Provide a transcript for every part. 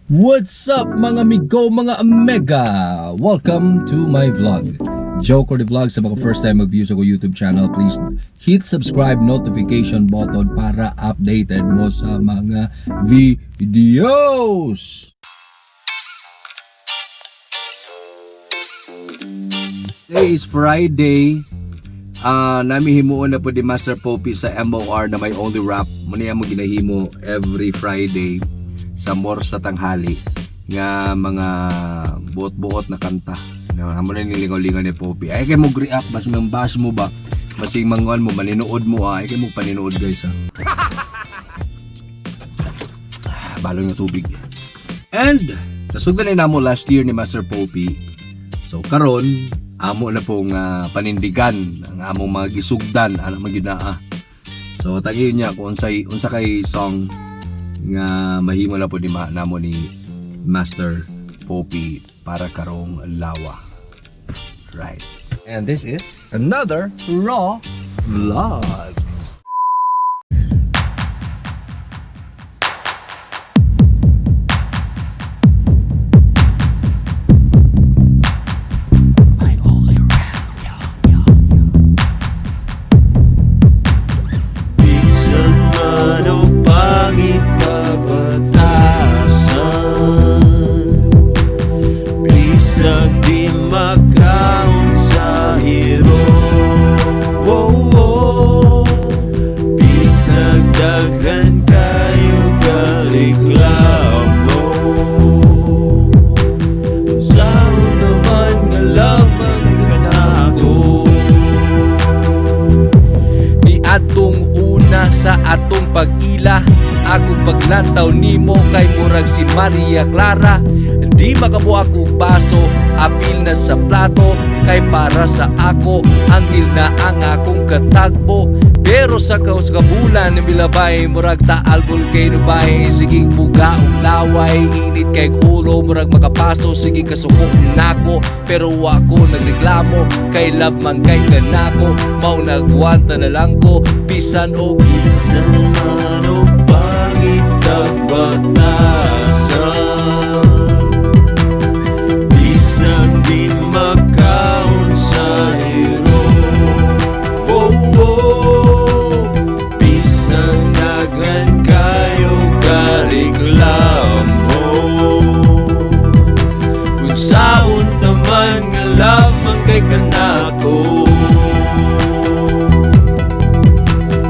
What's up, mga amigo, mga amega? Welcome to my vlog. Joke or the Vlog. Sa mga first time mag-view sa ko YouTube channel, please hit subscribe notification button para updated mo sa mga videos. Today is Friday. Nami himuon na po di Master Poppy sa MOR na may only rap. Muna mo ginahimo every Friday sa more sa tanghali nga mga buot-buot na kanta. Na amo na nilingaw-lingaw ni Poppy. Ay kay mo react bas mang bash mo ba? Masing manguan mo maninuod mo ah. Ay kay mo paninuod, guys, ah. Balon nga tubig. And nasugdan na namo last year ni Master Poppy. So karon amo na pong panindigan ang among mga gisugdan ana man gyud naa. So tagiyon niya kung unsay unsa kay song nga mahimo na po ni namo ni Master Poppy para karong lawa. Right. And this is another raw vlog. I only rap. Bisan man o pangit kabatasan, bisag di makaon sa hero, oh. Bisag daghan kayo kareklamo, unsaon naman nga lamang kanako. Ni atong una sa atong pag-ila, akong paglantaw nimo kay murag si Maria Clara. Di makabuak og baso, apil na sa plato, kay para sa ako anghel na ang akong katagbo. Pero sa kaus kabulan milabay, murag Taal Volcano bay. Sige buga og laway, init kay ulo, murag makapaso. Sige kasuko nako, pero wa ko nagreklamo, kay love man kay kanako. Mao nagwanta na lang ko bisan og Bisan man o pangit kabatasan, bisan di makaon sa iro, oh. Bisan daghan kayo kareklamo, unsaon taman nga lamang kay kanako.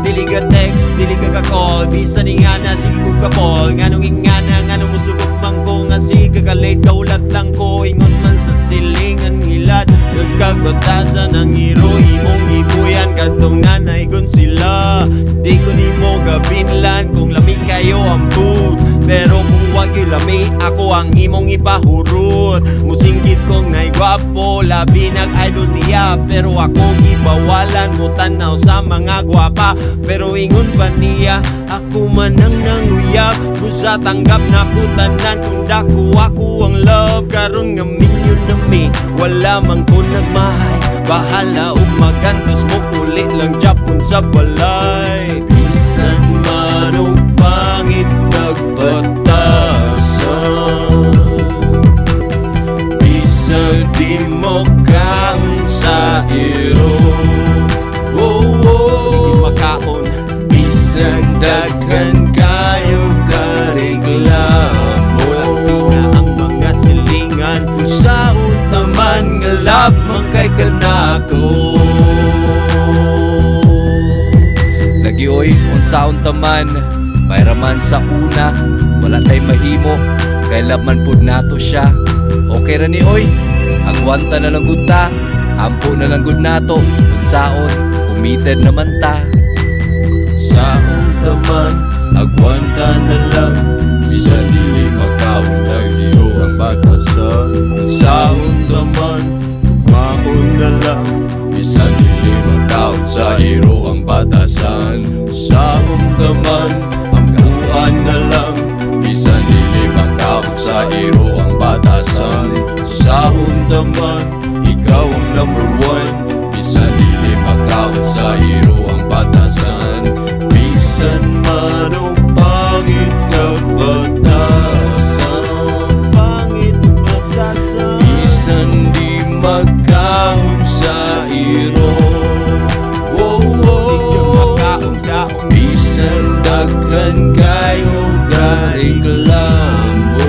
Dili ka text, dili ka ka-call. Bisan ingana, sige ko ka-call. Nganong ingana, nganong musugot man ko. Nga sige ka late, kaulat lang ko. Ingon man sa silingan ngilad. Nagkagbatasan ang hero. Imong gibuyan, kadtong nanaygon sila. Di ko nimo gabinlan kung lami kayo ang food. Pero kung wag yung lami, ako ang imong ipahurot. Musinggit kong naigwapo, labi nag-idol niya. Pero ako gibawalan mo tanaw sa mga gwapa. Pero ingon pa niya, ako man ang nanguyab. Busa tanggap na ko tanan, kung dako ako ang love. Karon nga minyo na mi, wala man ko nagmahay. Bahala og magantos mo, uli lang Japon sa balay. Bisan man og pangit kagbatasan, bisag di mo kaon sa iro, oh. Di makaon. Bisag daghan kayo kareklamo, labi na ang mga silingan. Unsaon taman nga lamang kay kanako. Lagi oy, unsaon taman, mayraman sa una, wala tay mahimo, kay love man pud nato siya. Okay ra ni oy, agwanta na lang gud ta, ampo na lang gud nato, unsaon, committed naman ta. Saon taman, agwanta na lang. Bisan dili makaon naghiro ang batasan. Saon taman, tumaon na lang. Bisan dili makaon sa iro ang batasan. Saon taman, ampuan na lang. Bisan dili makaon sa iro ang batasan. Saon taman, ikaw ang number one. Bisan dili makaon sa iro ang batasan. Bisan man o pangit kabatasan, reklamo.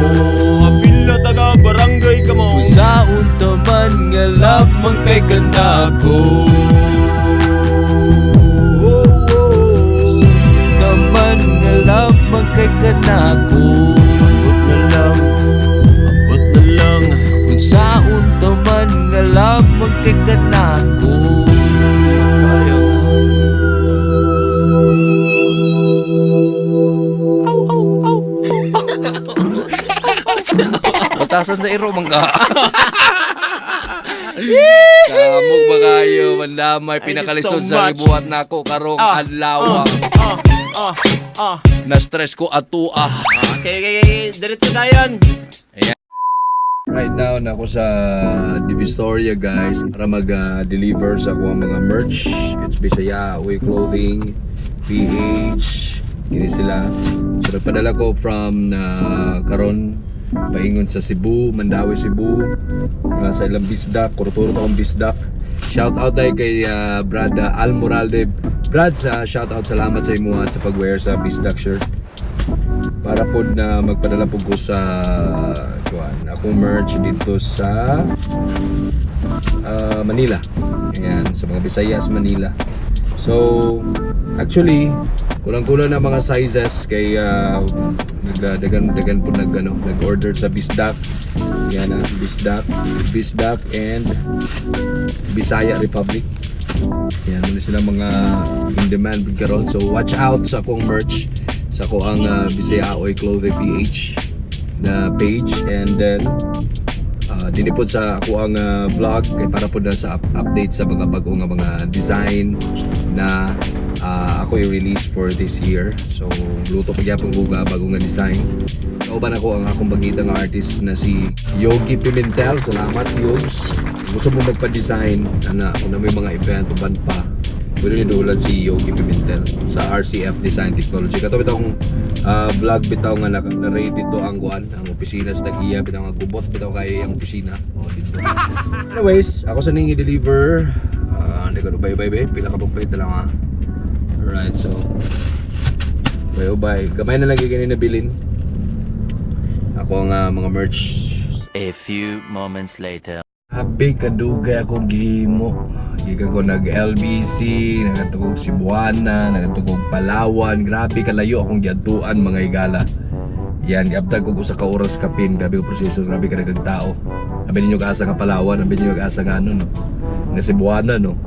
Apila taga barangay ka mo. Kung sa unta man nga love man kay kanako. Taman nga love man kay kanako. Ambot na lang, ambot na lang. Kung sa unta man nga love man kay kanako. Kaya nga. Aw, aw, aw, aw. Batasan sa iro, mangga. Kamog ba kayo, mandamay, Thank you pinakalisod so sa much. gibuhat nako karong adlaw. Ah, ah, ah. Na-stress ko ato ah. Okay. Diretso na yun. Right now, nako sa Divisoria, guys, para mag-deliver sa akong mga merch. It's Bisaya Way Clothing, PH, gini sila. So nagpadala ko from na karon paingon sa Cebu, Mandaue, Cebu, sa ilang Bisdak, Kurturo pa akong Bisdak. Shout out tayo kay Brad Al Moralde. Brad, sa shout out, salamat sa imuha sa pag-wear sa Bisdak shirt para pod na magpadala po ko sa kuan akong merch dito sa Manila. Ayan, sa mga Bisaya sa Manila. So, actually, kulang-kulang na mga sizes kay nagdagan dagan po nag ano, nag-order sa Bisdak. Yan ah, Bisdak, Bisdak and Bisaya Republic. Yan, muna sila mga in demand gud karon. So watch out sa akong merch sa ako ang Bisaya Aoy Clothing PH na page and then dinhi pod sa ako ang vlog kay para pod na sa update sa mga bago nga mga design na ako i-release for this year. So luto pa gyapon ko nga bago nga design. Kauban ako ang akong bagita nga artist na si Yogi Pimentel. Salamat, Yogs. Gusto mo magpa-design ana kung na may mga event uban pa, pwede ni dulan si Yogi Pimentel sa RCF Design Technology. Kato bitaw akong vlog bitaw nga na ready dito ang kuan, ang opisina sa Tagiya bitaw nga gubot bitaw kay ang opisina. Oh, dito. Anyways, ako sa ning i-deliver. Hindi ko ubay ubay pila ka plate na lang ah. Alright, so ubay ubay. Gamay na lang gyud nabilin. Ako ang mga merch. A few moments later. Happy kadugay ako gihimo. Gikan ko nag LBC, nagadtog Cebuana, nagadtog Palawan. Grabe kalayo akong giadtuan, mga higala. Yan, giabtag ko usa ka oras kapin. Grabe ko proseso, grabe ka daghang tao. Abi ninyo kaasa nga Palawan, abi ninyo kaasa nga ano no. Nga Cebuana no.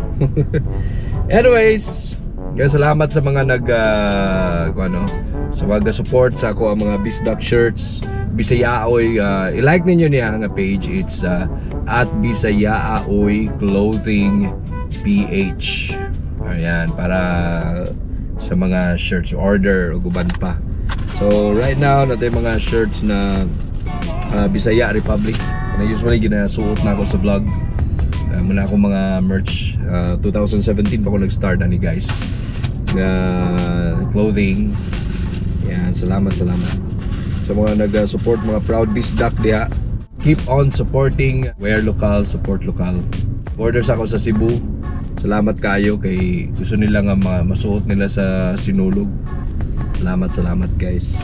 Anyways, guys, salamat sa mga nag kung ano, sa mga support sa ako ang mga Bisdak shirts, Bisayaoy, i-like ninyo niya nga page. It's @BisayaoyClothingPH. Ayan, para sa mga shirts order o guban pa. So right now, natin mga shirts na Bisaya Republic na usually ginasuot na ako sa vlog. Muna akong mga merch. 2017 pa ako nag-start ani guys na clothing. Yan, salamat, salamat. Sa mga nag-support, mga proud Bisdak diha. Keep on supporting, wear local, support local. Orders ako sa Cebu. Salamat kayo kay gusto nila nga masuot nila sa Sinulog. Salamat, salamat guys.